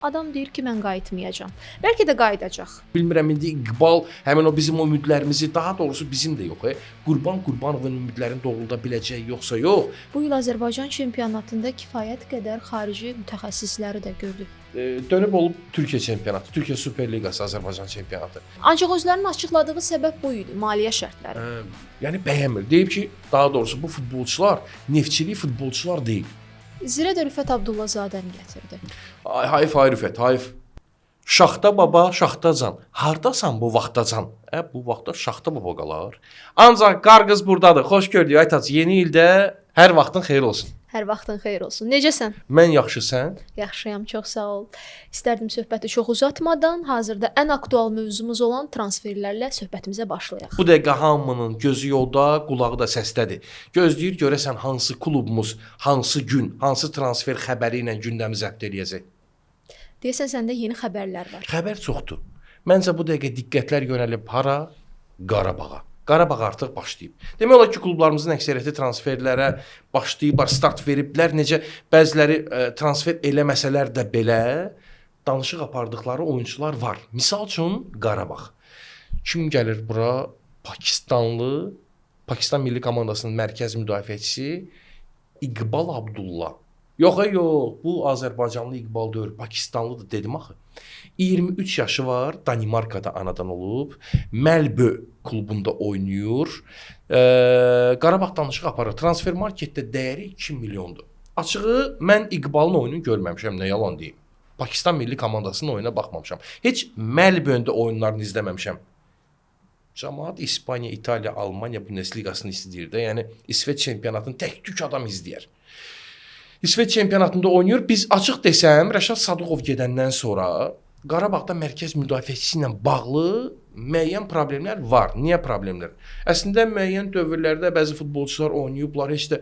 Adam deyir ki, mən qayıtmayacağam. Bəlkə də qayıdacaq. Bilmirəm indi İqbal həmin o bizim ümidlərimizi, daha doğrusu bizim də yox, Qurban Qurbanovun ümidlərini doğrulda biləcək yoxsa yox. Bu il Azərbaycan çempionatında kifayət qədər xarici mütəxəssisləri də gördük. Dönüb olub Türkiyə çempionatı, Türkiyə Super Liqası, Azərbaycan çempionatı. Ancaq özlərinin açıqladığı səbəb bu idi, maliyyə şərtləri. Yəni bəyənmir. Deyib ki, daha doğrusu bu futbolçular Neftçilik futbolçular deyil. Zirə də Rüfət Abdullazadəni gətirdi. Ay, hayf ay Rüfət, hayf. Şaxta baba, şaxtacan. Hardasan bu vaxtacan? Bu vaxtda Şaxta baba qalar. Ancaq qarqız burdadır. Xoş gördük Aytaç. Yeni ildə hər vaxtın xeyir olsun. Hər vaxtın xeyir olsun. Necəsən? Mən yaxşı, sən? Yaxşıyam, çox sağ ol. İstərdim söhbəti çox uzatmadan hazırda ən aktual mövzumuz olan transferlərlə söhbətimizə başlayaq. Bu dəqiqə hamının gözü yolda, qulağı da səsdədir. Gözləyir görəsən hansı klubumuz, hansı gün, hansı transfer xəbəri ilə gündəmi zəbt eləyəcək. Deyəsən səndə yeni xəbərlər var. Xəbər çoxdur. Məncə bu dəqiqə diqqətlər yönəlib hara? Qarabağa. Qarabağ artıq başlayıb. Demək olar ki, klublarımızın əksəriyyəti transferlərə başlayıblar, start veriblər. Necə bəziləri transfer eləməsələr də belə danışıq apardıqları oyunçular var. Misal üçün Qarabağ. Kim gəlir bura? Pakistanlı, Pakistan milli komandasının mərkəz müdafiəçisi İqbal Abdullah. Yox, yox, bu Azərbaycanlı İqbal deyil, Pakistanlıdır dedim axı. 23 yaşı var, Danimarkada anadan olub, Məlbö klubunda oynayır. Qarabağ danışıq aparır. Transfer marketdə dəyəri 2 milyondur. Açığı, mən İqbalın oyununu görməmişəm, nə yalan deyim. Pakistan milli komandasının oyuna baxmamışam. Heç Məlböndə oyunlarını izləməmişəm. Camaat İspaniya, İtaliya, Almaniya Bundesliqasını izləyir də. Yəni İsveç çempionatını tək-tük adam izləyər. İsveç çempionatında oynayır. Biz açıq desəm, Rəşad Sadıqov gedəndən sonra Qarabağda mərkəz müdafiəçisi ilə bağlı müəyyən problemlər var. Niyə problemlər? Əslində müəyyən dövrlərdə bəzi futbolçular oynayıblar, heç də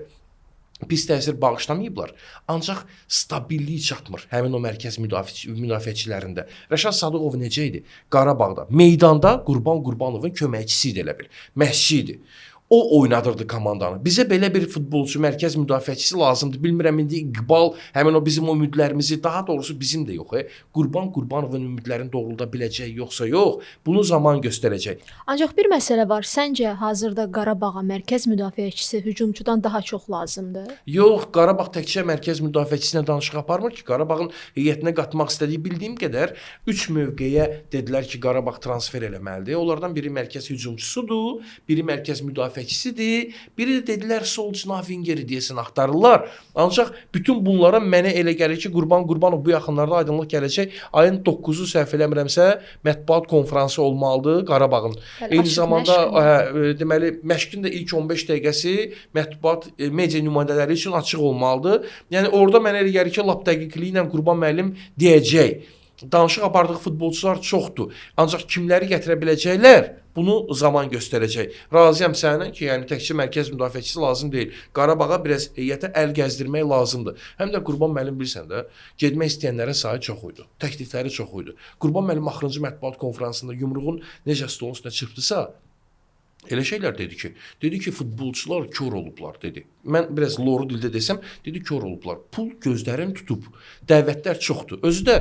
pis təsir bağışlamayıblar. Ancaq stabillik çatmır həmin o mərkəz müdafiəçilərində. Rəşad Sadıqov necə idi? Qarabağda meydanda Qurban Qurbanovun köməkçisi idi elə bil, məşqçi idi. O oynadırdı komandanı. Bizə belə bir futbolçu, mərkəz müdafiəçisi lazımdır. Bilmirəm indi İqbal həmin o bizim ümidlərimizi, daha doğrusu bizim də yox, Qurban Qurbanovun ümidlərini doğrulda biləcək yoxsa yox, bunu zaman göstərəcək. Ancaq bir məsələ var. Səncə hazırda Qarabağa mərkəz müdafiəçisi hücumçudan daha çox lazımdır? Yox, Qarabağ təkcə mərkəz müdafiəçisinə danışıq aparmır ki, Qarabağın heyətinə qatmaq istədiyi bildiyim qədər 3 mövqeyə dedilər ki, Qarabağ transfer eləməlidir. Onlardan biri mərkəz hücumçusudur, biri mərkəz müdafiəçisidir, biri də dedilər sol cinah vingeri deyəsən axtarırlar. Ancaq bütün bunlara mənə elə gəlir ki, Qurban Qurbanov bu yaxınlarda aydınlıq gələcək. Ayın 9-u səhv eləmirəmsə mətbuat konfransı olmalıdır Qarabağın. Eyni zamanda deməli məşqin də ilk 15 dəqiqəsi mətbuat media nümayəndələri üçün açıq olmalıdır. Yəni orada mənə elə gəlir ki, lap dəqiqliyi ilə Qurban müəllim deyəcək. Danışıq apardığı futbolçular çoxdur. Ancaq kimləri gətirə biləcəklər, bunu zaman göstərəcək. Razıyam səninlə ki, yəni təkcə mərkəz müdafiəçisi lazım deyil. Qarabağa biraz heyətə əl gəzdirmək lazımdır. Həm də Qurban müəllim bilirsən də, getmək istəyənlərin sayı çox idi. Təklifləri çox idi. Qurban müəllim axırıncı mətbuat konfransında yumruğun necə stolun üstünə çırpdısa, elə şeylər dedi ki, futbolçular kör olublar, dedi. Mən biraz loru dildə desəm, dedi kör olublar. Pul gözlərini tutub, dəvətlər çoxdur. Özü də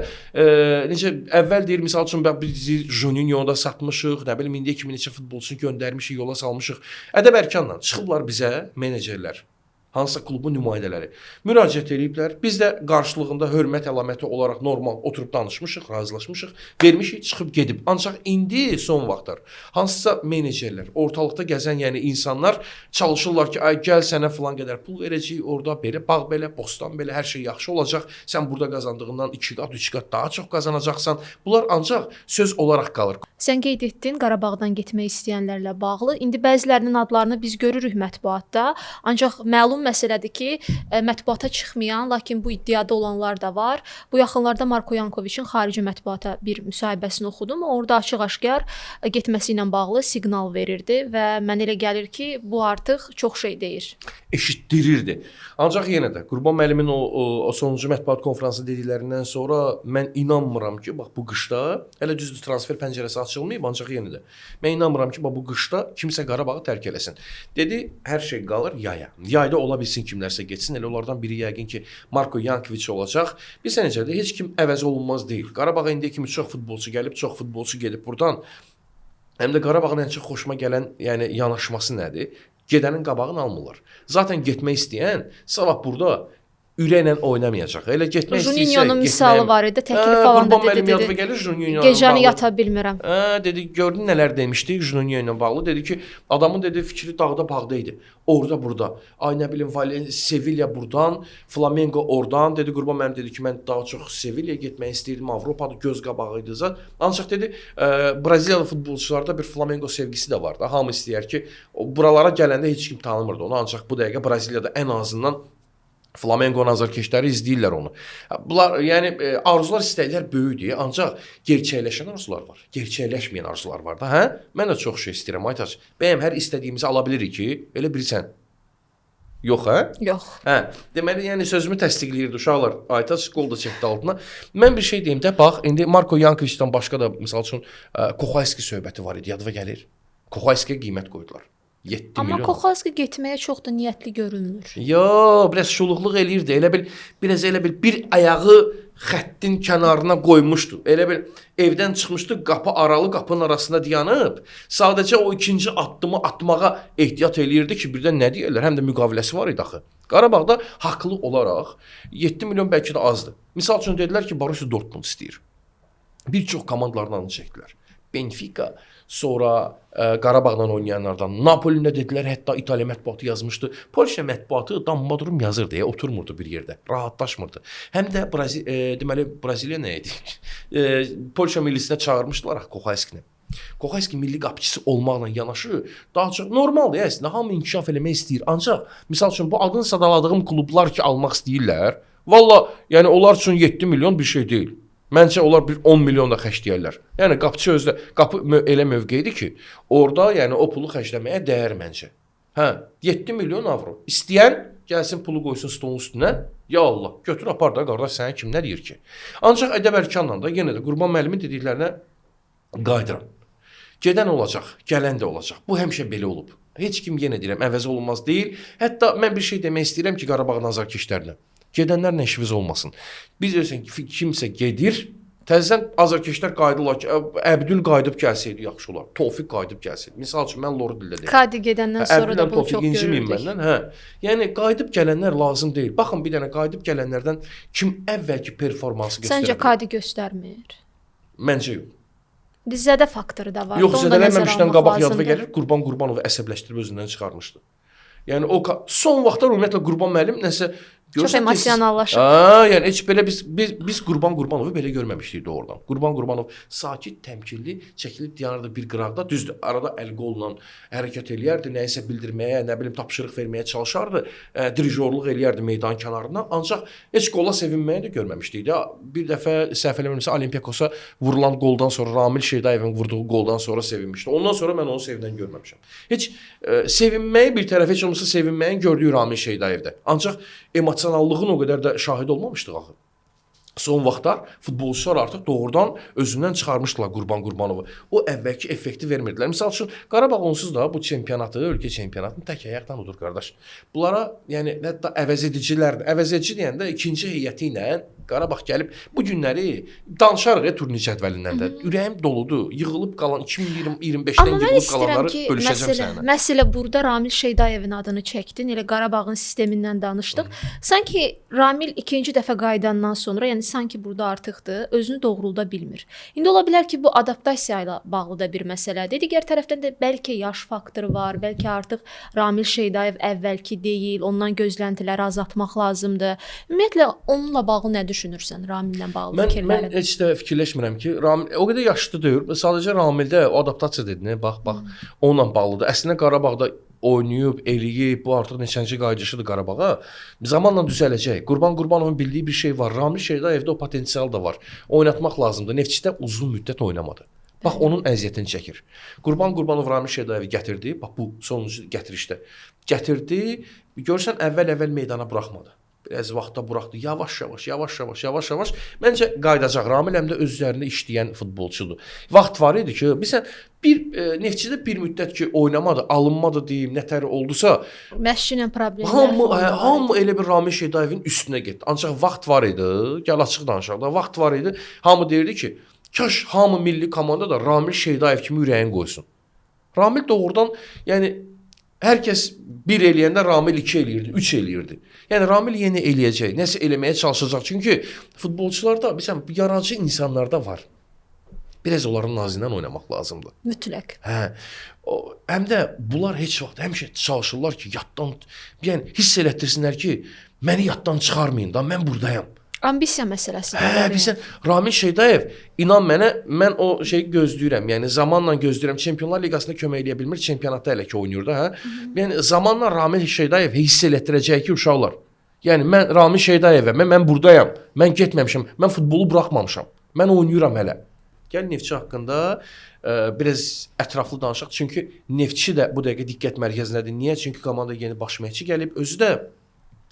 necə əvvəl deyir, misal üçün biz Juninho'da satmışıq, nə bilim indiyə kimi neçə futbolçunu göndərmişik, yola salmışıq. Ədəb ərkanla çıxıblar bizə menecerlər, hansısa klubun nümayəndələri müraciət eləyiblər. Biz də qarşılığında hörmət əlaməti olaraq normal oturub danışmışıq, razılaşmışıq, vermişik, çıxıb gedib. Ancaq indi son vaxtlar hansısa menecerlər, ortalıqda gəzən yəni insanlar çalışırlar ki, ay gəl sənə filan qədər pul verəcəyik, orada belə, bağ belə, bostan belə, hər şey yaxşı olacaq. Sən burada qazandığından 2 qat, 3 qat daha çox qazanacaqsan. Bunlar ancaq söz olaraq qalır. Sən qeyd etdin Qarabağdan getmək istəyənlərlə bağlı. İndi bəzilərinin adlarını biz görürük mətbuatda. Ancaq məlum məsələdir ki, mətbuata çıxmayan, lakin bu iddiada olanlar da var. Bu yaxınlarda Marko Yankoviçin xarici mətbuata bir müsahibəsini oxudum. Orada açıq-aşkar getməsi ilə bağlı siqnal verirdi və mənə elə gəlir ki, bu artıq çox şey deyir. Eşitdirirdi. Ancaq yenə də Qurban müəllimin o sonuncu mətbuat konfransı dediklərindən sonra mən inanmıram ki, bax bu qışda hələ düzdür transfer pəncərəsi açılmayıb, ancaq yenə də mən inanmıram ki, bax bu qışda kimsə Qarabağı tərk eləsin. Dedi, hər şey qalır yaya. Yayda ola Ola bilsin kimlərsə getsin. Elə onlardan biri yəqin ki, Marko Yankoviç olacaq. Bilirsən necədir? Heç kim əvəz olunmaz deyil. Qarabağa indiyə kimi çox futbolçu gəlib, çox futbolçu gedib burdan. Həm də Qarabağın ən çox xoşuma gələn, yəni yanaşması nədir? Gedənin qabağını almırlar. Zaten getmək istəyən sabah burada ürəklə oynamayacaq. Elə getmək istəyirsə, Juninho'nun misalı var idi, təklif alanda Qurban dedi, müəllim yadıma gəlir Juninho. Gecəni yata bilmirəm. Dedi, gördün nələr demişdi Juninho ilə bağlı. Dedi ki, adamın dedi fikri dağda bağda idi. Orada burada. Ay nə bilim Sevilla burdan, Flamengo oradan. Dedi Qurban müəllim dedi ki, mən daha çox Sevillaya getmək istəyirdim. Avropada göz qabağı idi zat. Ancaq dedi, Braziliyalı futbolçularda bir Flamengo sevgisi də var da. Hamı istəyər ki, buralara gələndə heç kim tanımırdı onu. Ancaq bu dəqiqə Braziliyada ən azından Flamengo azarkeşləri izləyirlər onu. Bunlar, yəni arzular, istəklər böyükdür, ancaq gerçəkləşən arzular var, gerçəkləşməyən arzular var da, hə? Mən də çox şey istəyirəm Aytaç. Bəyəm hər istədiyimizi ala bilirik ki, elə bilirsən. Yox, hə? Yox. Hə, deməli, yəni sözümü təsdiqləyirdi uşaqlar. Aytaç qol da çəkdi altına. Mən bir şey deyim də, bax, indi Marko Yankoviçdən başqa da misal üçün Koxayski söhbəti var idi, yadıma gəlir. Koxayskiyə qiymət qoydular. 7 Amma milyon. Koxayski getməyə çox da niyyətli görünmür. Yo, biraz şuluqluq eləyirdi. Elə bil, biraz elə bil bir ayağı xəttin kənarına qoymuşdu. Elə bil evdən çıxmışdı, qapı aralı qapının arasında dayanıb. Sadəcə o ikinci addımı atmağa ehtiyat eləyirdi ki, birdən nə deyirlər? Həm də müqaviləsi var idi axı. Qarabağda haqlı olaraq 7 milyon bəlkə də azdır. Misal üçün dedilər ki, Borussia Dortmund istəyir. Bir çox komandaların adını çəkdilər. Benfica, sonra Qarabağla oynayanlardan Napoli-nə dedilər, hətta İtaliya mətbuatı yazmışdı. Polşa mətbuatı damma durum yazırdı, oturmurdu bir yerdə, rahatlaşmırdı. Həm də deməli Braziliya nə idi? Polşa millisinə çağırmışdılar axı Koxayskini. Koxayski milli qapıçısı olmaqla yanaşı daha çox normaldır əslində, hamı inkişaf eləmək istəyir. Ancaq misal üçün bu adını sadaladığım klublar ki almaq istəyirlər, valla yəni onlar üçün 7 milyon bir şey deyil. Məncə onlar bir 10 milyon da xərcləyərlər. Yəni qapıçı özdə qapı elə mövqeyidir ki, orada yəni o pulu xərcləməyə dəyər məncə. Hə, 7 milyon avro. İstəyən gəlsin pulu qoysun stolun üstünə. Ya Allah, götür apar da qardaş, sənə kim nə deyir ki? Ancaq ədəb ərkanla da yenə də Qurban müəllimin dediklərinə qayıdıram. Gedən olacaq, gələn də olacaq. Bu həmişə belə olub. Heç kim yenə deyirəm, əvəz olunmaz deyil. Hətta mən bir şey demək istəyirəm ki, Qarabağın azarkeşlərinə. Gedənlərlə işimiz olmasın. Biz görürsən ki, kimsə gedir, təzədən azarkeşlər qayıdırlar ki, Əbdül qayıdıb gəlsəydi yaxşı olar, Tofiq qayıdıb gəlsəydi. Misal üçün, mən loru dildə deyirəm. Kadi gedəndən sonra da bunu Tofiq çox inciməyin görürdük. Məndən, hə. Yəni qayıdıb gələnlər lazım deyil. Baxın bir dənə qayıdıb gələnlərdən kim əvvəlki performansı göstərə Səncə bilər? Kadi göstərmir? Məncə yox. Zədə faktoru da var. Yox, zədələnməmişdən qabaq yadıma lazımdır. gəlir, Qurban Qurbanovu əsəbləşdirib özündən çıxarmışdı. Yəni o son vaxtlar ümumiyyətlə Qurban müəllim nəsə çox emosionallaşıb. Yəni heç belə biz Qurban Qurbanovu belə görməmişdik doğrudan. Qurban Qurbanov sakit, təmkinli çəkilib dayanırdı bir qıraqda. Düzdür, arada əl qolla hərəkət eləyərdi, nəyisə bildirməyə, nə bilim tapşırıq verməyə çalışardı, dirijorluq eləyərdi meydan kənarından. Ancaq heç qola sevinməyi də görməmişdik də. Bir dəfə səhv eləmirəmsə Olympiakosa vurulan qoldan sonra Ramil Şeydayevin vurduğu qoldan sonra sevinmişdi. Ondan sonra mən onu sevinən görməmişəm. Heç sevinməyi bir tərəfə, heç olmasa sevinməyin gördüyü Ramil Şeydayevdə. Ancaq emosionallığın o qədər də şahid olmamışdıq axı. Son vaxtlar futbolçular artıq doğrudan özündən çıxarmışdılar Qurban Qurbanovu. O əvvəlki effekti vermirdilər. Misal üçün Qarabağ onsuz da bu çempionatı, ölkə çempionatını tək ayaqdan udur qardaş. Bunlara yəni hətta əvəzedicilərdir. Əvəzedici deyəndə ikinci heyəti ilə Qarabağ gəlib bu günləri danışarıq turnir cədvəlindən də. Ürəyim doludur. Yığılıb qalan 2025-dən yığılıb qalanları ki, bölüşəcəm sənə. Məsələ burada Ramil Şeydayevin adını çəkdin. Elə Qarabağın sistemindən danışdıq. Sanki Ramil ikinci dəfə qayıdandan sonra, yəni sanki burada artıqdır, özünü doğrulda bilmir. İndi ola bilər ki, bu adaptasiya ilə bağlı da bir məsələdir. Digər tərəfdən də bəlkə yaş faktoru var, bəlkə artıq Ramil Şeydayev əvvəlki deyil, ondan gözləntiləri azaltmaq lazımdır. Ümumiyyətlə onunla bağlı nə düşünürsən, Ramillə bağlı fikirlərin? Mən heç də fikirləşmirəm ki, Ramil o qədər yaşlı deyil. Sadəcə Ramildə o adaptasiya dedin, bax, onunla bağlıdır. Əslində Qarabağda oynayıb, eləyib, bu artıq neçənci qayıdışıdır Qarabağa. Zamanla düzələcək. Qurban Qurbanovun bildiyi bir şey var. Ramil Şeydayevdə o potensial da var. Oynatmaq lazımdır. Neftçidə uzun müddət oynamadı. Bax, onun əziyyətini çəkir. Qurban Qurbanov Ramil Şeydayevi gətirdi. Bax, bu sonuncu gətirişdə. Gətirdi. Görsən, əvvəl-əvvəl meydana buraxmadı. Biraz vaxta buraxdı. Yavaş-yavaş, yavaş-yavaş, yavaş-yavaş. Məncə qayıdacaq. Ramil həm də öz üzərində işləyən futbolçudur. Vaxt var idi ki, məsələn, bir Neftçidə bir müddət ki oynamadı, alınmadı deyim, nətər oldusa, məşqçi ilə problemlər. Hamı elə bir Ramil Şeydayevin üstünə getdi. Ancaq vaxt var idi. Gəl açıq danışaq da. Vaxt var idi. Hamı deyirdi ki, kaş hamı milli komandada Ramil Şeydayev kimi ürəyin qoysun. Ramil doğrudan, yəni hər kəs bir eləyəndə Ramil 2 eləyirdi, 3 eləyirdi. Yəni Ramil yenə eləyəcək, nəsə eləməyə çalışacaq. Çünki futbolçularda, bilirsən, yaradıcı insanlarda var. Biraz onların nazindən oynamaq lazımdır. Mütləq. Hə. Həm də bunlar heç vaxt həmişə çalışırlar ki, yaddan, yəni hiss elətdirsinlər ki, məni yaddan çıxarmayın da, mən buradayam. Ambisiya məsələsidir. Hə, bilirsən, Ramil Şeydayev, inan mənə, mən o şeyi gözləyirəm. Yəni zamanla gözləyirəm. Çempionlar Liqasında kömək eləyə bilmir, çempionatda hələ ki oynayır da, hə. Yəni zamanla Ramil Şeydayev hiss elətdirəcək ki, uşaqlar. Yəni mən Ramil Şeydayevəm, mən buradayam. Mən getməmişəm, mən futbolu buraxmamışam. Mən oynayıram hələ. Gəl Neftçi haqqında biraz ətraflı danışaq. Çünki Neftçi də bu dəqiqə diqqət mərkəzindədir. Niyə? Çünki komanda yeni baş məşqçi gəlib, özü də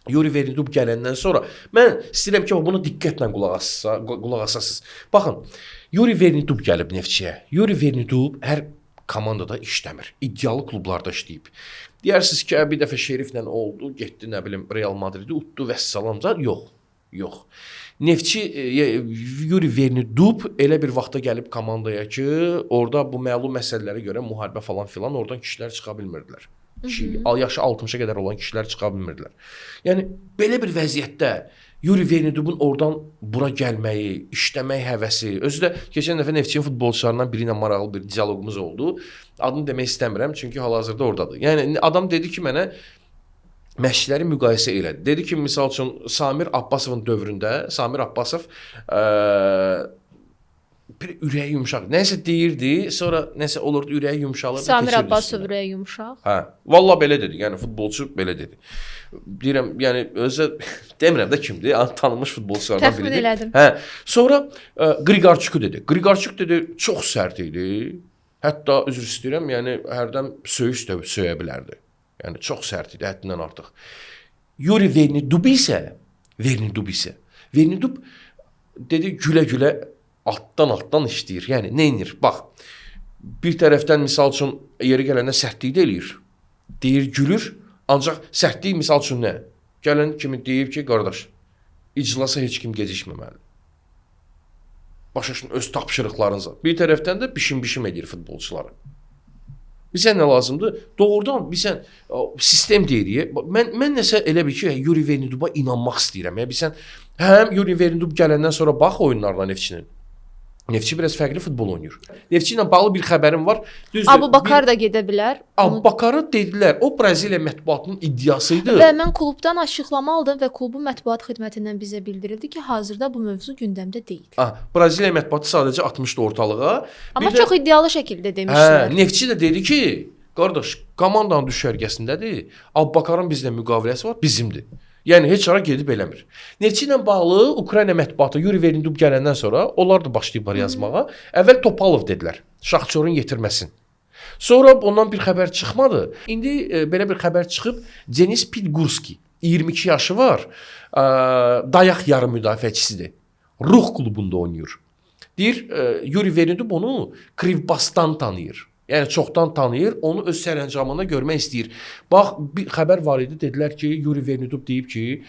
Yuri Vernidub gələndən sonra mən istəyirəm ki, buna diqqətlə qulaq asasınız. Baxın, Yuri Vernidub gəlib Neftçiyə. Yuri Vernidub hər komandada işləmir. İddialı klublarda işləyib. Deyərsiniz ki, bir dəfə Şeriflə oldu, getdi, nə bilim, Real Madridi utdu, vəssalam zad. Yox, yox. Neftçi Yuri Vernidub elə bir vaxta gəlib komandaya ki, orada bu məlum məsələlərə görə müharibə falan filan, oradan kişilər çıxa bilmirdilər. Yaşı 60-a qədər olan kişilər çıxa bilmirdilər. Yəni belə bir vəziyyətdə Yuri Vernidubun oradan bura gəlməyi, işləmək həvəsi, özü də keçən dəfə Neftçinin futbolçularından biri ilə maraqlı bir dialoqumuz oldu. Adını demək istəmirəm, çünki hal-hazırda oradadır. Yəni adam dedi ki mənə, məşqçiləri müqayisə elədi. Dedi ki, misal üçün Samir Abbasovun dövründə, Samir Abbasov bir ürəyi yumşaq. Nəsə deyirdi, sonra nəsə olurdu, ürəyi yumşalırdı. Samir Abbasov ürəyi yumşaq. Hə, vallah belə dedi. Yəni futbolçu belə dedi. Deyirəm, yəni özü demirəm də kimdir, tanınmış futbolçulardan biridir. Təxmin elədim. Hə. Sonra Qriqarçuku dedi. Qriqarçuk dedi, çox sərt idi. Hətta üzr istəyirəm, yəni hərdən söyüş də söyə bilərdi. Yəni çox sərt idi, həddindən artıq. Yuri Vernidub isə, Vernidub dedi gülə-gülə altdan-altdan işləyir. Yəni nə edir? Bax, bir tərəfdən misal üçün yeri gələndə sərtlik də eləyir. Deyir, gülür, ancaq sərtlik misal üçün nə? Gələn kimi deyib ki, qardaş, iclasa heç kim gecikməməlidir. Başa düşün öz tapşırıqlarınıza. Bir tərəfdən də bişim-bişim edir futbolçuları. Bizə nə lazımdır? Doğrudan bizə sistem deyirik. Mən nəsə elə bil ki, Yuri Verniduba inanmaq istəyirəm. Yəni bilsən, həm Yuri Vernidub gələndən sonra bax oyunlarına Neftçinin. Neftçi biraz fərqli futbol oynayır. Neftçi ilə bağlı bir xəbərim var. Düzdür, Abubakar da gedə bilər. Abubakarı dedilər. O Braziliya mətbuatının iddiası idi. Və mən klubdan açıqlama aldım və klubun mətbuat xidmətindən bizə bildirildi ki, hazırda bu mövzu gündəmdə deyil. Ah, Braziliya mətbuatı sadəcə atmışdı ortalığa. Amma çox iddialı şəkildə demişdilər. Hə, Neftçi də dedi ki, qardaş, komandanın düşərgəsindədir. Abubakarın bizlə müqaviləsi var, bizimdir. Yəni heç hara gedib eləmir. Neftçi ilə bağlı Ukrayna mətbuatı Yuri Vernidub gələndən sonra onlar da başlayıblar yazmağa. Əvvəl Topalov dedilər, Şaxtyorun yetirməsin. Sonra ondan bir xəbər çıxmadı. İndi belə bir xəbər çıxıb, Denis Pidgurski, 22 yaşı var, dayaq yarım müdafiəçisidir. Ruh klubunda oynayır. Deyir, Yuri Vernidub onu Krivbasdan tanıyır. Yəni çoxdan tanıyır, onu öz sərəncamında görmək istəyir. Bax, bir xəbər var idi, dedilər ki, Yuri Vernidub deyib ki,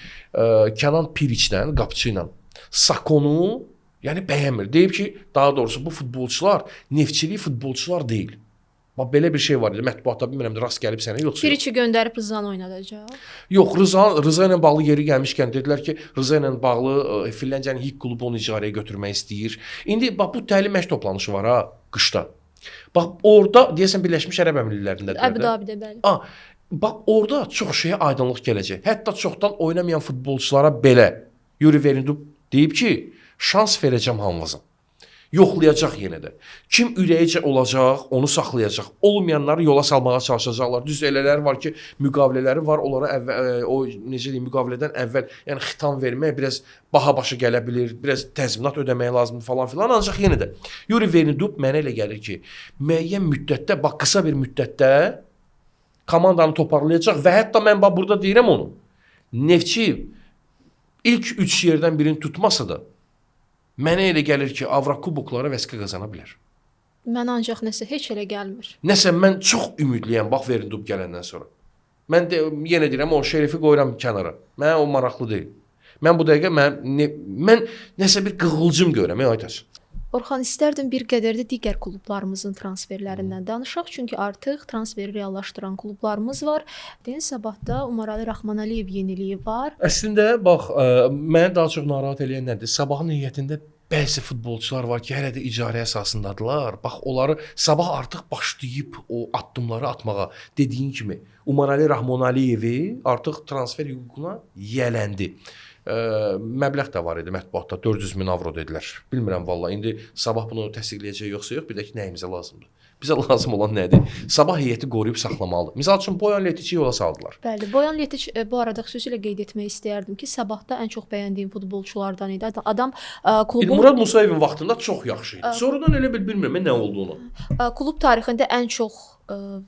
Kənan Piriçlə, qapıçı ilə Sakonu, yəni bəyənmir. Deyib ki, daha doğrusu bu futbolçular neftçilik futbolçular deyil. Bax, belə bir şey var idi, mətbuatda bilmirəm, rast gəlib sənə, yoxsa yox. Piriçi göndərib Rızanı oynadacaq. Yox, Rıza ilə bağlı yeri gəlmişkən dedilər ki, Rıza ilə bağlı Finlandiyanın HİK klubu onu icarəyə götürmək istəyir. İndi bax, bu təlim məşq toplanışı var ha, qışda. Bax, orada, deyəsən, Birləşmiş Ərəb Əmirliklərindədir. Əbu Dabidə, bəli. Bax, orada çox şeyə aydınlıq gələcək. Hətta çoxdan oynamayan futbolçulara belə Yuri Vernidub deyib ki, şans verəcəm hamınıza. Yoxlayacaq yenə də. Kim ürəyicə olacaq, onu saxlayacaq. Olmayanları yola salmağa çalışacaqlar. Düz elələri var ki, müqavilələri var. Onlara əvvəl, o necə deyim, müqavilədən əvvəl, yəni xitam vermək biraz baha başa gələ bilir, biraz təzminat ödəmək lazımdır falan filan. Ancaq yenə də Yuri Vernidub mənə elə gəlir ki, müəyyən müddətdə, bax qısa bir müddətdə komandanı toparlayacaq və hətta mən bax burada deyirəm onu. Neftçi İlk 3 yerdən birini tutmasa da mənə elə gəlir ki, Avrokuboklara vəsiqə qazana bilər. Mənə ancaq nəsə heç elə gəlmir. Nəsə mən çox ümidliyəm bax Verindub gələndən sonra. Mən də yenə deyirəm o Şerifi qoyuram kənara. Mənə o maraqlı deyil. Mən bu dəqiqə mən nəsə bir qığılcım görürəm ey Aytaç. Orxan, istərdim bir qədər də digər klublarımızın transferlərindən danışaq, çünki artıq transferi reallaşdıran klublarımız var. Deyən Sabahda Umarali Rəhmanəliyev yeniliyi var. Əslində bax, məni daha çox narahat eləyən nədir? Sabahın heyətində bəzi futbolçular var ki, hələ də icarə əsasındadılar. Bax, onları Sabah artıq başlayıb o addımları atmağa. Dediyin kimi Umarali Rəhmanəliyevi artıq transfer hüququna yiyələndi. Məbləğ də var idi mətbuatda, 400 min avro dedilər. Bilmirəm vallah, indi Sabah bunu təsdiqləyəcək yoxsa yox, bir də ki, nəyimizə lazımdır? Bizə lazım olan nədir? Sabah heyəti qoruyub saxlamalıdır. Misal üçün Boyan Letiçi yola saldılar. Bəli, Boyan Letiç bu arada xüsusilə qeyd etmək istəyərdim ki, Sabahda ən çox bəyəndiyim futbolçulardan idi. Adam klubun Murad Musayevin vaxtında çox yaxşı idi. Sonradan elə bilmirəm nə olduğunu. Klub tarixində ən çox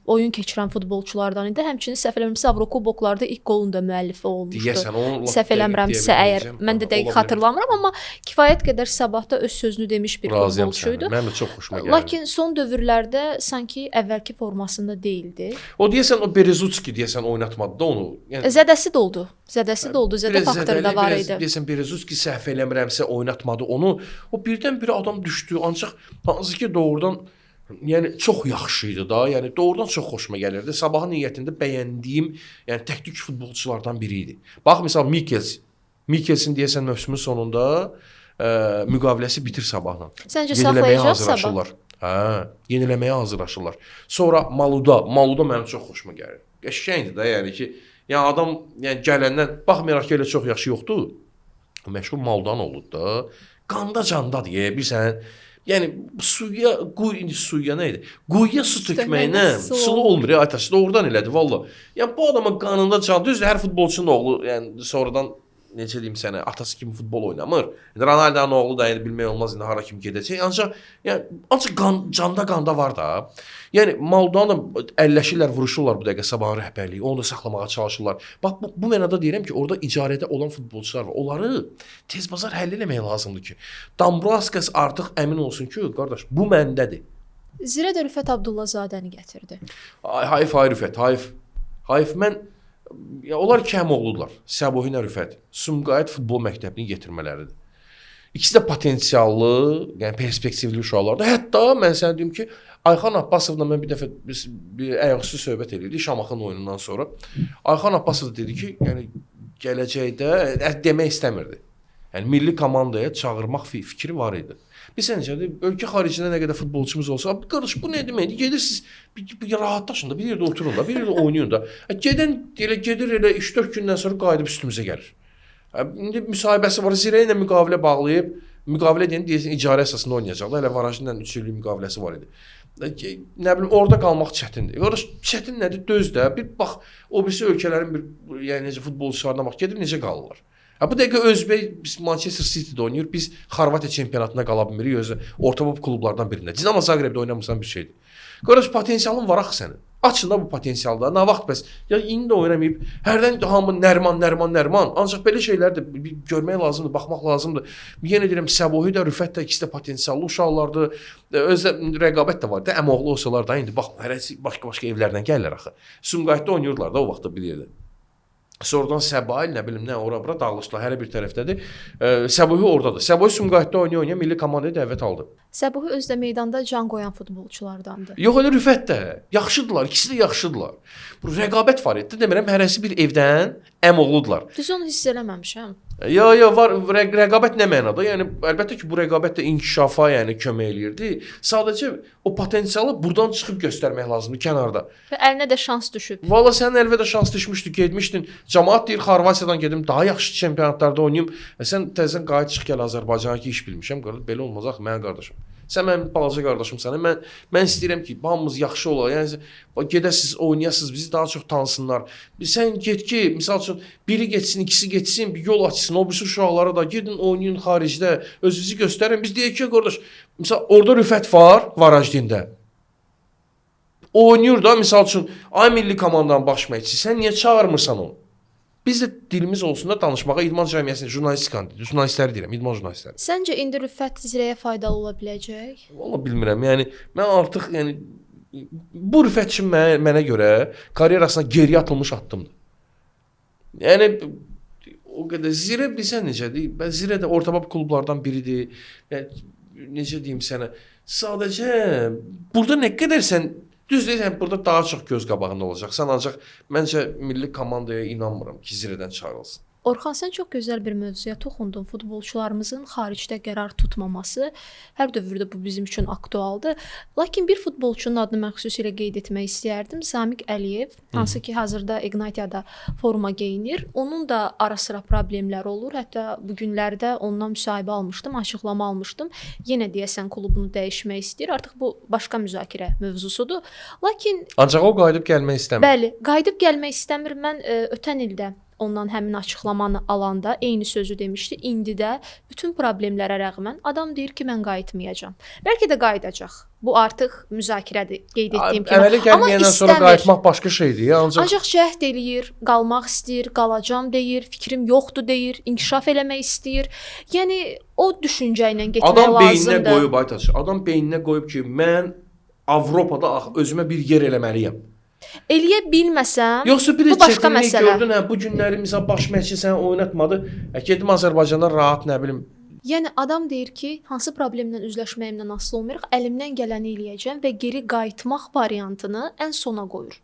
oyun keçirən futbolçulardan idi. Həmçinin səhv eləmirəmsə Avrokuboklarda ilk qolun da müəllifi olmuşdu. Deyəsən, onu səhv eləmirəmsə əgər mən də dəqiq xatırlamıram, amma kifayət qədər Sabahda öz sözünü demiş bir futbolçu idi. Mənim də çox xoşuma gəldi. Lakin son dövrlərdə sanki əvvəlki formasında deyildi. O deyəsən o Berezutski deyəsən oynatmadı da onu. Yəni zədəsi də oldu. Zədəsi də oldu. Zədə faktoru da var idi. Deyəsən Berezutski səhv eləmirəmsə oynatmadı onu. O birdən-birə adam düşdü. Ancaq hansı ki doğrudan yəni çox yaxşı idi da. Yəni doğrudan çox xoşuma gəlirdi. Sabahın heyətində bəyəndiyim, yəni təktük futbolçulardan biri idi. Bax misal Mikkels. Mikkelsin deyəsən mövsümün sonunda müqaviləsi bitir Sabahla. Səncə saxlayacaq Sabah? Hə, yeniləməyə hazırlaşırlar. Sonra Maluda, Maluda mənim çox xoşuma gəlir. Qəşəngdir də, yəni ki, yəni adam yəni gələndən baxmayaraq ki, elə çox yaxşı yoxdur. Məşhur Maludan oldu da. Qanda candadır, bilirsən. Yəni suya, indi suya nə idi? Quyuya su tökməklə sulu olmur, Aytaç, doğrudan elədi valla. Yəni bu adamın qanında can, düzdür, hər futbolçunun oğlu, yəni sonradan necə deyim sənə, atası kimi futbol oynamır. Yəni, Ronaldo'nun oğlu da yəni bilmək olmaz indi hara kim gedəcək. Ancaq yəni ancaq qan, canda qanda var da. Yəni Maludanı da əlləşirlər, vuruşurlar bu dəqiqə Sabahın rəhbərliyi, onu da saxlamağa çalışırlar. Bax bu mənada deyirəm ki, orada icarədə olan futbolçular var. Onları tez bazar həll eləmək lazımdır ki, Dambraskas artıq əmin olsun ki, qardaş, bu məndədir. Zirə də Rüfət Abdullazadəni gətirdi. Ay, hayf, ay Rüfət, hayf. Hayf, mən ya onlar iki əmioğludular. Səbuhi ilə Rüfət. Sumqayıt futbol məktəbini yetirmələridir. İkisi də potensiallı, yəni perspektivli uşaqlardır. Hətta mən sənə deyim ki, Ayxan Abbasovla mən bir dəfə biz bir ayaqüstü söhbət edirdik Şamaxının oyunundan sonra. Ayxan Abbasov dedi ki, yəni gələcəkdə demək istəmirdi. Yəni milli komandaya çağırmaq fikri var idi. Bilirsən necədir? Ölkə xaricində nə qədər futbolçumuz olsa, qardaş bu nə deməkdir? Gedirsiniz bir rahatlaşın da, bir yerdə oturun da, bir yerdə oynayın da. Gedən elə gedir elə 3-4 gündən sonra qayıdıb üstümüzə gəlir. İndi müsahibəsi var, Zirə ilə müqavilə bağlayıb, müqavilə deyən deyəsən icarə əsasında oynayacaqlar. Hələ Varajla 3 illik müqaviləsi var idi. Nə bilim orada qalmaq çətindir. Qardaş çətin nədir? Döz də. Bir bax o birisi ölkələrin bir yəni necə futbolçularına bax, gedib necə qalırlar. Ha, bu dəqiqə Özbək biz Manchester City-də oynayır, biz Xorvatiya çempionatında qala bilmirik, özü orta klublardan birində. Dinamo Zagrebdə oynamırsan bir şeydir. Qardaş potensialın var axı sənin. Açın da bu potensialda. Nə vaxt bəs? Ya indi də oynamayıb, hərdən hamı Nərman, Nərman, Nərman. Ancaq belə şeylər də görmək lazımdır, baxmaq lazımdır. Yenə deyirəm, Səbuhi də, Rüfət də ikisi də potensiallı uşaqlardır. Özdə rəqabət də var da, əmoğlu olsalar da indi bax, hərəsi başqa-başqa evlərdən gəlirlər axı. Sumqayıtda oynayırdılar da o vaxtda bir yerdə. Sonradan Səbail, nə bilim nə, ora-bura dağılışdılar, hərə bir tərəfdədir. Səbuhi oradadır. Səbuhi Sumqayıtda oynaya-oynaya milli komandaya dəvət aldı. Səbuhi özü də meydanda can qoyan futbolçulardandır. Yox, elə Rüfət də. Yaxşıdırlar, ikisi də yaxşıdırlar. Bu rəqabət var idi. Demirəm, hərəsi bir evdən əmoğludular. Düz onu hiss eləməmişəm. Ya, var rəqabət nə mənada? Yəni əlbəttə ki, bu rəqabət də inkişafa, yəni kömək eləyirdi. Sadəcə o potensialı buradan çıxıb göstərmək lazımdır kənarda. Və əlinə də şans düşüb. Valla sənin əlinə də şans düşmüşdü, getmişdin. Camaat deyir Xorvatiyadan gedim, daha yaxşı çempionatlarda oynayım. Sən təzədən qayıt çıx gəl Azərbaycana ki, iş bilmişəm. Qardaş, belə olmaz axı mənim qardaşım. Sən mənim balaca qardaşımsan. Mən istəyirəm ki, hamımız yaxşı olaq. Yəni gedəsiz, oynayasınız, bizi daha çox tanısınlar. Sən get ki, misal üçün biri getsin, ikisi getsin, bir yol açsın. O birisi uşaqlara da gedin, oynayın xaricdə, özünüzü göstərin. Biz deyək ki, qardaş, misal orada Rüfət var, Varajdində. Oynayır da, misal üçün, ay milli komandanın baş məşqçisi, sən niyə çağırmırsan onu? Biz də dilimiz olsun da danışmağa idman cəmiyyəsinin jurnalistikanı, jurnalistləri deyirəm, idman jurnalistləri. Səncə indi Rüfət Zirəyə faydalı ola biləcək? Vallahi bilmirəm. Yəni mən artıq yəni bu Rüfət üçün mənə görə karyerasına geriyə atılmış addımdır. Yəni o qədər Zirə bilsən necədir? Mən Zirə də orta klublardan biridir. Yəni necə deyim sənə? Sadəcə burada nə qədər sən düz deyirsən, burada daha çox göz qabağında olacaqsan, ancaq məncə milli komandaya inanmıram ki, Zirədən çağırılsın. Orxan, sən çox gözəl bir mövzuya toxundun. Futbolçularımızın xaricdə qərar tutmaması hər dövrdə bu bizim üçün aktualdır. Lakin bir futbolçunun adını mən xüsusilə qeyd etmək istəyərdim. Zamiq Əliyev, hansı ki hazırda Ignatiada forma geyinir. Onun da ara-sıra problemləri olur. Hətta bu günlərdə ondan müsahibə almışdım, açıqlama almışdım. Yenə deyəsən klubunu dəyişmək istəyir. Artıq bu başqa müzakirə mövzusudur. Lakin ancaq o qayıdıb gəlmək istəmir. Bəli, qayıdıb gəlmək istəmir. Mən ötən ildə ondan həmin açıqlamanı alanda eyni sözü demişdi. İndi də bütün problemlərə rəğmən adam deyir ki, mən qayıtmayacağam. Bəlkə də qayıdacaq. Bu artıq müzakirədir, qeyd etdiyim kimi. Əmələ gəlməyəndən sonra qayıtmaq başqa şeydir. Ancaq cəhd eləyir, qalmaq istəyir, qalacam deyir, fikrim yoxdur deyir, inkişaf eləmək istəyir. Yəni o düşüncə ilə getmək adam lazımdır. Adam beyninə qoyub, Aytaç, adam beyninə qoyub ki, mən Avropada özümə bir yer eləməliyəm. Eləyə bilməsəm, yoxsa bir bu başqa məsələ. Gördün, hə, bu günləri misal baş məşqçi səni oynatmadı. Gedim Azərbaycanda rahat, nə bilim. Yəni adam deyir ki, hansı problemlə üzləşməyimdən asılı olmayaraq əlimdən gələni eləyəcəm və geri qayıtmaq variantını ən sona qoyur.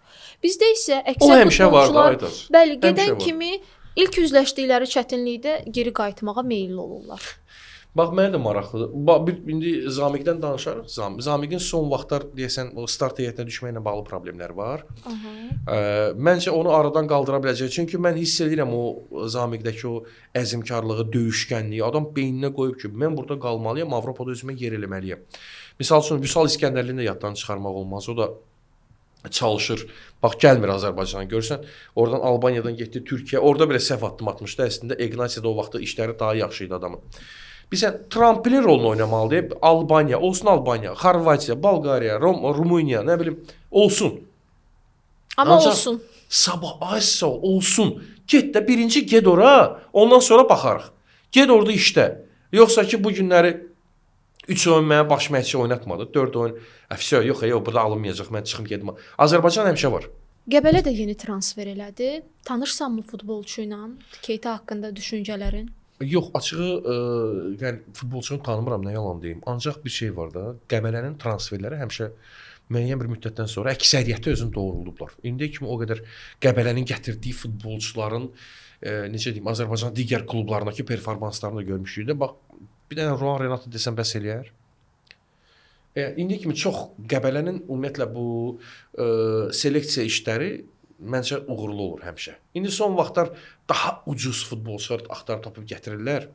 Bizdə isə əksər futbolçular, bəli, gedən kimi ilk üzləşdikləri çətinlikdə geri qayıtmağa meyilli olurlar. Bax, mənə də maraqlıdır. Bax, indi Zamiqdən danışarıq. Zamiqin son vaxtlar deyəsən o start heyətinə düşməklə bağlı problemlər var. Məncə onu aradan qaldıra biləcək. Çünki mən hiss edirəm o Zamiqdəki o əzmkarlığı, döyüşkənliyi. Adam beyninə qoyub ki, mən burada qalmalıyam, Avropada özümə yer eləməliyəm. Misal üçün, Vüsal İskəndərlini də yaddan çıxarmaq olmaz. O da çalışır. Bax, gəlmir Azərbaycana. Görürsən, oradan Albaniyadan getdi Türkiyə. Orada belə səhv addım atmışdı. Əslində Ignatiada o vaxtda işləri daha yaxşı idi adamın. Bilirsən, tramplin rolunu oynamalıdır. Albaniya, olsun Albaniya, Xorvatiya, Bolqariya, Rumıniya, nə bilim, olsun. Amma ancaq olsun. Sabah, ay sağ ol, olsun. Get də birinci get ora, ondan sonra baxarıq. Get orada işdə. Yoxsa ki, bu günləri 3 oyun mənə baş məşqçi oynatmadı, 4 oyun. Vəsə, yox, yox, burada alınmayacaq, mən çıxım gedim. Azərbaycan həmişə var. Qəbələ də yeni transfer elədi. Tanışsanmı futbolçu ilə? Keita haqqında düşüncələrin? Yox, açığı, yəni futbolçunu tanımıram, nə yalan deyim. Ancaq bir şey var da, Qəbələnin transferləri həmişə müəyyən bir müddətdən sonra əksəriyyəti özünü doğruldublar. İndiyə kimi o qədər Qəbələnin gətirdiyi futbolçuların, necə deyim, Azərbaycanın digər klublarındakı performanslarını da görmüşük də. Bax, bir dənə Ruan Renato desəm bəs eləyər. İndiyə kimi çox Qəbələnin ümumiyyətlə bu seleksiya işləri məncə uğurlu olur həmişə. İndi son vaxtlar daha ucuz futbolçular axtarıb tapıb gətirirlər.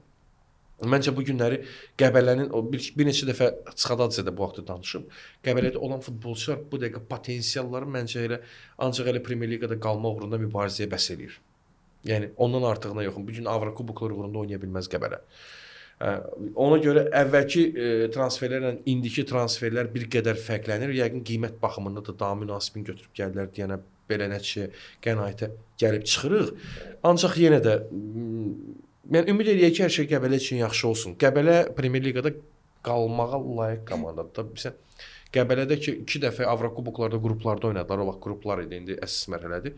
Məncə bu günləri Qəbələnin o bir neçə dəfə Çıxadadze də bu haqda danışıb. Qəbələdə olan futbolçular bu dəqiqə potensialları məncə elə ancaq elə Premyer Liqada qalma uğrunda mübarizəyə bəs eləyir. Yəni ondan artığına yoxum. Bu gün Avrokuboklar uğrunda oynaya bilməz Qəbələ. Ona görə əvvəlki transferlərlə indiki transferlər bir qədər fərqlənir. Yəqin qiymət baxımında da daha münasibini götürüb gəlirlər deyənə belə nəticəyə, qənaətə gəlib çıxırıq. Ancaq yenə də mən ümid eləyək ki, hər şey Qəbələ üçün yaxşı olsun. Qəbələ Premyer Liqada qalmağa layiq komandadır. Bilirsən, Qəbələdə ki, 2 dəfə Avrokuboklarda qruplarda oynadılar. O vaxt qruplar idi, indi əsas mərhələdir.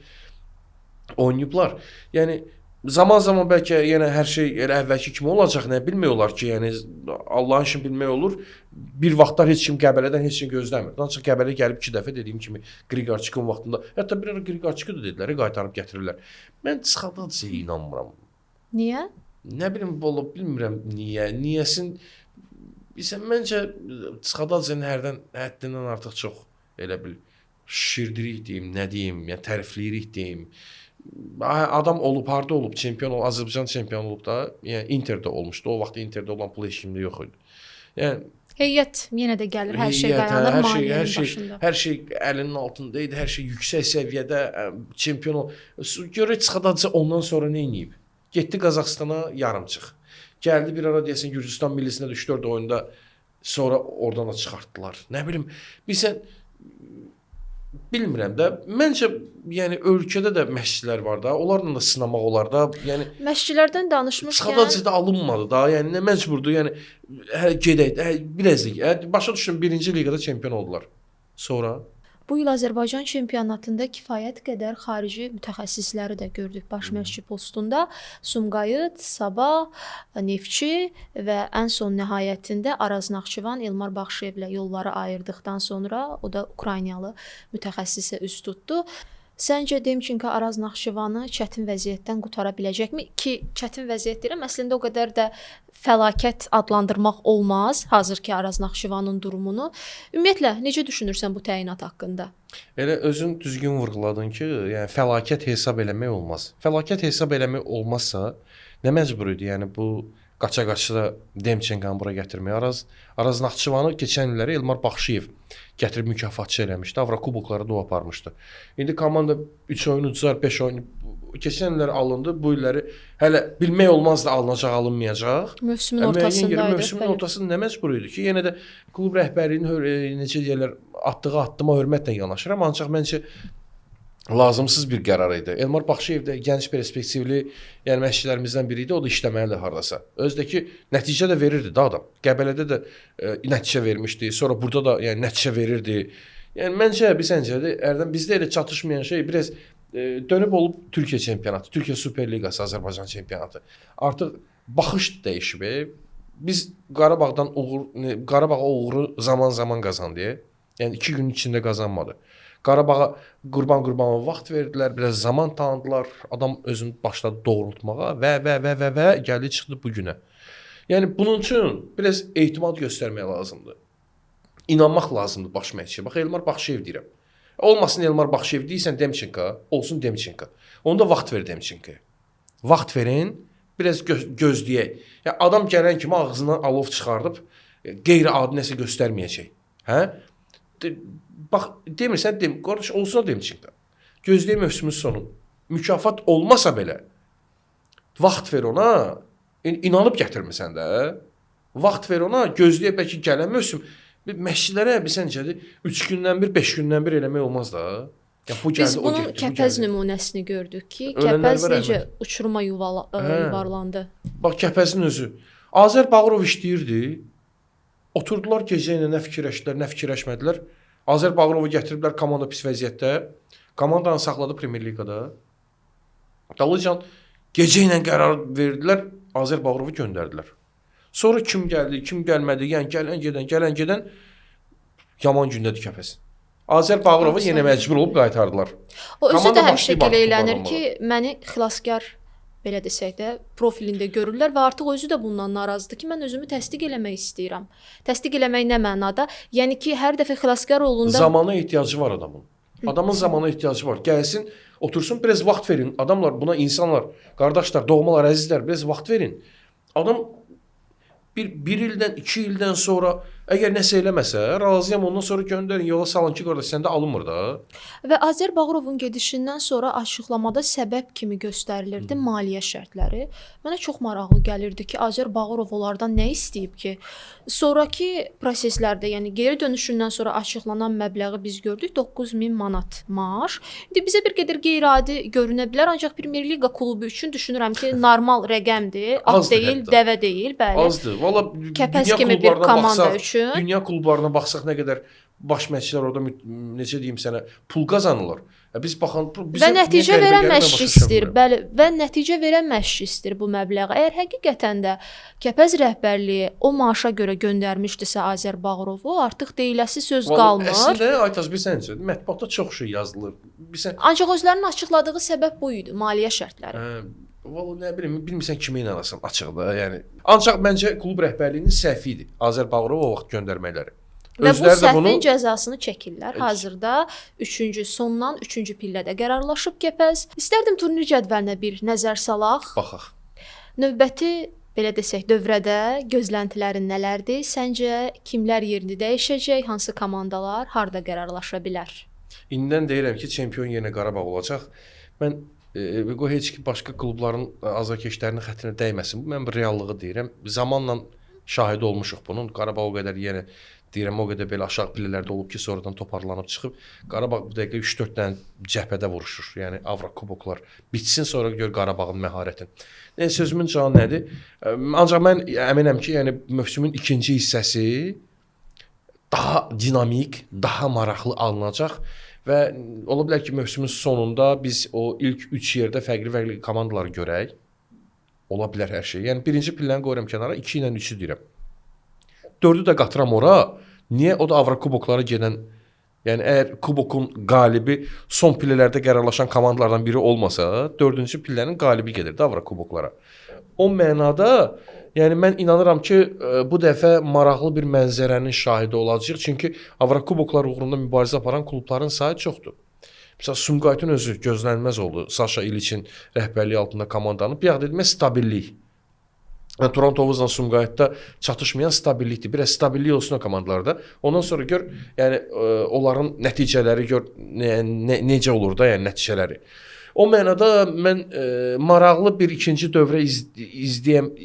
Oynayıblar. Yəni zaman-zaman bəlkə yenə hər şey elə əvvəlki kimi olacaq, nə bilmək olar ki, yəni Allahın işini bilmək olur. Bir vaxtlar heç kim Qəbələdən heç kim gözləmirdi. Ancaq Qəbələ gəlib 2 dəfə dediyim kimi Griqarçıkın vaxtında, hətta bir ara Griqarçıkı da dedilər, qaytarıb gətirirlər. Mən Çıxadadzeyə inanmıram. Niyə? Nə bilim, valla bilmirəm niyə. Niyəsin bilirsən, məncə Çıxadadzenin hərdən həddindən artıq çox elə bil şişirdirik deyim, nə deyim, yəni tərifləyirik deyim. Adam olub, harda olub, çempion olub, Azərbaycan çempionu olub da, yəni Interdə olmuşdu. O vaxt Interdə olan pul heç kimdə yox idi. Yəni heyət yenə də gəlir, hər şey dayanır maneənin başında. Hər şey əlinin altında idi, hər şey yüksək səviyyədə çempion ol. Görək Çıxadadze ondan sonra nə eləyib? Getdi Qazaxstana yarımçıq. Gəldi bir ara deyəsən Gürcüstan millisinə də 3-4 oyunda sonra oradan da çıxartdılar. Nə bilim, bilirsən Bilmirəm də. Məncə, yəni ölkədə də məşqçilər var da, onlarla da sınamaq olar da. Yəni məşqçilərdən danışmışkən Çıxadacı da alınmadı da. Yəni nə məcburdur? Yəni hə gedək, hə, biləzik. Hə, başa düşün, 1-ci liqada çempion oldular. Sonra bu il Azərbaycan çempionatında kifayət qədər xarici mütəxəssisləri də gördük baş məşqçi postunda. Sumqayıt, Sabah, Neftçi və ən son nəhayətində Araz Naxçıvan Elmar Baxşıyevlə yolları ayırdıqdan sonra o da Ukraynalı mütəxəssisə üz tutdu. Səncə Demçenko Araz Naxçıvanı çətin vəziyyətdən qutara biləcəkmi? Ki, çətin vəziyyət deyirəm, əslində o qədər də fəlakət adlandırmaq olmaz hazırki Araz Naxçıvanın durumunu. Ümumiyyətlə, necə düşünürsən bu təyinat haqqında? Elə özün düzgün vurğuladın ki, yəni fəlakət hesab eləmək olmaz. Fəlakət hesab eləmək olmazsa, nə məcbur idi? Yəni bu qaça-qaça Demçenkonu bura gətirməyə. Araz Naxçıvanı keçən illəri Elmar Baxşıyev gətirib mükafatçı eləmişdi. Avrokuboklara da o aparmışdı. İndi komanda 3 oyun ucuzar, 5 oyun keçən illər alındı. Bu illəri hələ bilmək olmazdı alınacaq, alınmayacaq. Mövsümün ortasındaydı. Mövsümün ortasında nə məcbur idi ki, yenə də klub rəhbərliyinin necə deyirlər, atdığı addıma hörmətlə yanaşıram, ancaq məncə lazımsız bir qərar idi. Elmar Baxşıyev də gənc perspektivli, yəni məşqçilərimizdən biri idi. O da işləməlidir hardasa. Özdəki nəticə də verirdi da adam. Qəbələdə də nəticə vermişdi. Sonra burada da yəni nəticə verirdi. Yəni məncə bilsəncə ərdən bizdə elə çatışmayan şey biraz dönüb olub Türkiyə çempionatı, Türkiyə Super Liqası, Azərbaycan çempionatı. Artıq baxış dəyişib. Biz Qarabağdan uğur, Qarabağa uğuru zaman-zaman qazandı. Yəni 2 gün içində qazanmadı. Qarabağa Qurban Qurbanova vaxt verdilər, biraz zaman tanıdılar. Adam özünü başladı doğrultmağa və gəldi çıxdı bu günə. Yəni bunun üçün biraz etimad göstərmək lazımdır. İnanmaq lazımdır baş məşqçiyə. Bax Elmar Baxşıyev deyirəm. Olmasın Elmar Baxşıyev deyirsən Demçenko, olsun Demçenko. Onda vaxt ver Demçenkoya. Vaxt verin, biraz gözləyək. Yəni adam gələn kimi ağzından alov çıxardıb qeyri-adi nəsə göstərməyəcək. Hə? Bax, demirsən, qardaş, olsun Demçenko. Gözləyək mövsümün sonu. Mükafat olmasa belə vaxt ver ona, inanıb gətirmirsən də. Vaxt ver ona, gözləyək bəlkə gələn mövsüm. Məşqçilərə bilsəncədir, 3 gündən bir, 5 gündən bir eləmək olmaz da. Ya, bu gəldi, biz bunun o getdi, Kəpəz bu nümunəsini gördük ki, Kəpəz necə uçuruma yuvarlandı. Bax, Kəpəzin özü. Azər Bağırov işləyirdi. Oturdular gecə ilə nə fikirləşdilər, nə fikirləşmədilər. Azər Bağırovu gətiriblər, komanda pis vəziyyətdə. Komandanı saxladı Premyer Liqada. Dalıcan gecə ilə qərar verdilər, Azər Bağırovu göndərdilər. Sonra kim gəldi, kim gəlmədi, yəni gələn gedən, gələn gedən yaman gündədir Kəpəz. Azər Bağırovu yenə məcbur olub qaytardılar. O özü də həmişə gileylənir ki, məni xilaskar belə desək də profilində görürlər və artıq özü də bundan narazıdır ki, mən özümü təsdiq eləmək istəyirəm. Təsdiq eləmək nə mənada? Yəni ki, hər dəfə xilaskar olunda zamana ehtiyacı var adamın. Adamın zamana ehtiyacı var. Gəlsin, otursun, biraz vaxt verin. Adamlar buna insanlar, qardaşlar, doğmalar, əzizlər, biraz vaxt verin. Adam bir ildən, 2 ildən sonra əgər nəsə eləməsə, razıyam, ondan sonra göndərin, yola salın ki, qardaş, səndə alınmır da. Və Azər Bağırovun gedişindən sonra açıqlamada səbəb kimi göstərilirdi maliyyə şərtləri. Mənə çox maraqlı gəlirdi ki, Azər Bağırov onlardan nə istəyib ki? Sonrakı proseslərdə, yəni geri dönüşündən sonra açıqlanan məbləği biz gördük, 9000 manat maaş. İndi bizə bir qədər qeyri-adi görünə bilər, ancaq Premyer Liqa klubu üçün düşünürəm ki, normal rəqəmdir. At deyil, hətta. Dəvə deyil, bəli. Azdır. Valla Kəpəz kimi bir komanda üçün. Dünya klublarına baxsaq nə qədər baş məşqçilər orada necə deyim sənə pul qazanırlar. Biz baxan bizə və nəticə verən məşqçi istəyir. Bəli, və nəticə verən məşqçi istəyir bu məbləği. Əgər həqiqətən də Kəpəz rəhbərliyi o maaşa görə göndərmişdisə Azər Bağırovu, artıq deyiləsi söz qalmır. Əslində Aytaz bilsən necədir? Mətbuatda çox şey yazılır. Bilsən, ancaq özlərinin açıqladığı səbəb bu idi, maliyyə şərtləri. Vallahi nə bilim, bilmirsən kimə inanasan açıqda, yəni. Ancaq məncə klub rəhbərliyinin səhvi idi Azər Bağırovu o vaxt göndərməkləri. Və bu səhvin cəzasını çəkirlər. Hazırda 3-cü, sondan 3-cü pillədə qərarlaşıb Kəpəz. İstərdim turnir cədvəlinə bir nəzər salaq. Baxaq. Növbəti, belə desək, dövrədə gözləntilərin nələrdir? Səncə kimlər yerini dəyişəcək, hansı komandalar harda qərarlaşa bilər? İndən deyirəm ki, çempion yenə Qarabağ olacaq. Mən qoy heç ki başqa klubların azarkeşlərinin xətrinə dəyməsin. Bu mən bir reallığı deyirəm. Zamanla Şahidi olmuşuq bunun. Qarabağ o qədər yenə deyirəm, o qədər belə aşağı pillələrdə olub ki, sonradan toparlanıb çıxıb. Qarabağ bu dəqiqə 3-4 dənə cəbhədə vuruşur. Yəni Avrokuboklar bitsin, sonra gör Qarabağın məharətini. Nə sözümün canı nədir? Ancaq mən əminəm ki, yəni mövsümün ikinci hissəsi daha dinamik, daha maraqlı alınacaq və ola bilər ki, mövsümün sonunda biz o ilk 3 yerdə fərqli-fərqli komandaları görək. Ola bilər hər şey. Yəni birinci pilləni qoyuram kənara, 2 ilə 3-ü deyirəm. 4-ü də qatıram ora. Niyə? O da Avrokuboklara gedən, yəni əgər kubokun qalibi son pillələrdə qərarlaşan komandalardan biri olmasa, 4-cü pillənin qalibi gedir də Avrokuboklara. O mənada, yəni mən inanıram ki, bu dəfə maraqlı bir mənzərənin şahidi olacağıq. Çünki Avrokuboklar uğrunda mübarizə aparan klubların sayı çoxdur. Məsələn, Sumqayıtın özü gözlənilməz oldu. Saşa İliçin rəhbərliyi altında komandanın. Bir dedim, stabillik. Yəni Turan Tovuzla Sumqayıtda çatışmayan stabillikdir. Biraz stabillik olsun o komandalarda. Ondan sonra gör, yəni onların nəticələri gör necə olur da, yəni nəticələri. O mənada mən maraqlı bir ikinci dövrə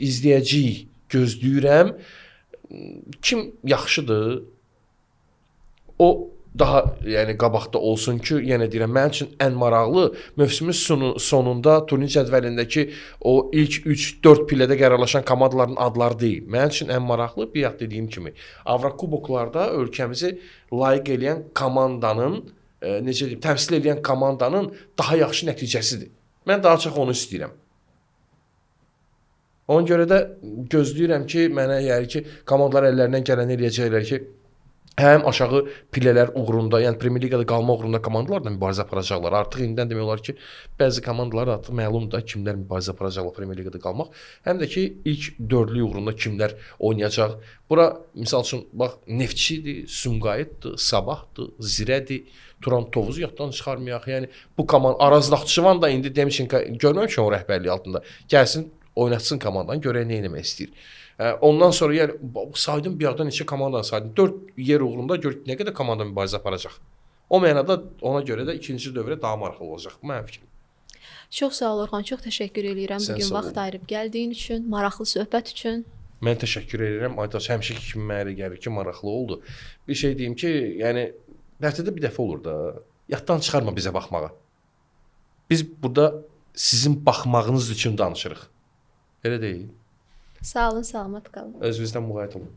izləyəcəyik, gözləyirəm. Kim yaxşıdır, o daha yəni qabaqda olsun ki, yenə deyirəm, mənim üçün ən maraqlı mövsümün sonunda turnir cədvəlindəki o ilk 3-4 pillədə qərarlaşan komandaların adları deyil. Mənim üçün ən maraqlı, bayaq dediyim kimi, Avrokuboklarda ölkəmizi layiq eləyən komandanın, necə deyim, təmsil eləyən komandanın daha yaxşı nəticəsidir. Mən daha çox onu istəyirəm. Ona görə də gözləyirəm ki, mənə yəni ki, komandalar əllərindən gələni eləyəcəklər ki, həm aşağı pillələr uğrunda, yəni Premyer Liqada qalma uğrunda komandalarla mübarizə aparacaqlar. Artıq indidən demək olar ki, bəzi komandalar artıq məlumdur da kimlər mübarizə aparacaqlar Premyer Liqada qalmaq. Həm də ki, ilk dördlük uğrunda kimlər oynayacaq. Bura misal üçün bax Neftçidir, Sumqayıtdır, Sabahdır, Zirədir, Turan Tovuzu yaddan çıxarmayaq. Yəni bu komanda Araz Naxçıvan da indi Demçenko görməmişəm o rəhbərliyi altında. Gəlsin, oynatsın komandanı, görək nə etmək istəyir. Ondan sonra yəni saydım bir yerdən neçə komandanı saydım. 4 yer uğrunda gör nə qədər komanda mübarizə aparacaq. O mənada ona görə də ikinci dövrə daha maraqlı olacaq. Bu mənim fikrim. Çox sağ ol Orxan, çox təşəkkür eləyirəm bu gün vaxt ayırıb gəldiyin üçün, maraqlı söhbət üçün. Mən təşəkkür edirəm. Aytaç, həmişəki kimi mənə elə gəlir ki, maraqlı oldu. Bir şey deyim ki, yəni həftədə bir dəfə olur da. Yaddan çıxarma bizə baxmağa. Biz burada sizin baxmağınız üçün danışırıq. Elə deyil. Sağ olun, salamat qalın. Özünüzdən müğayət olun.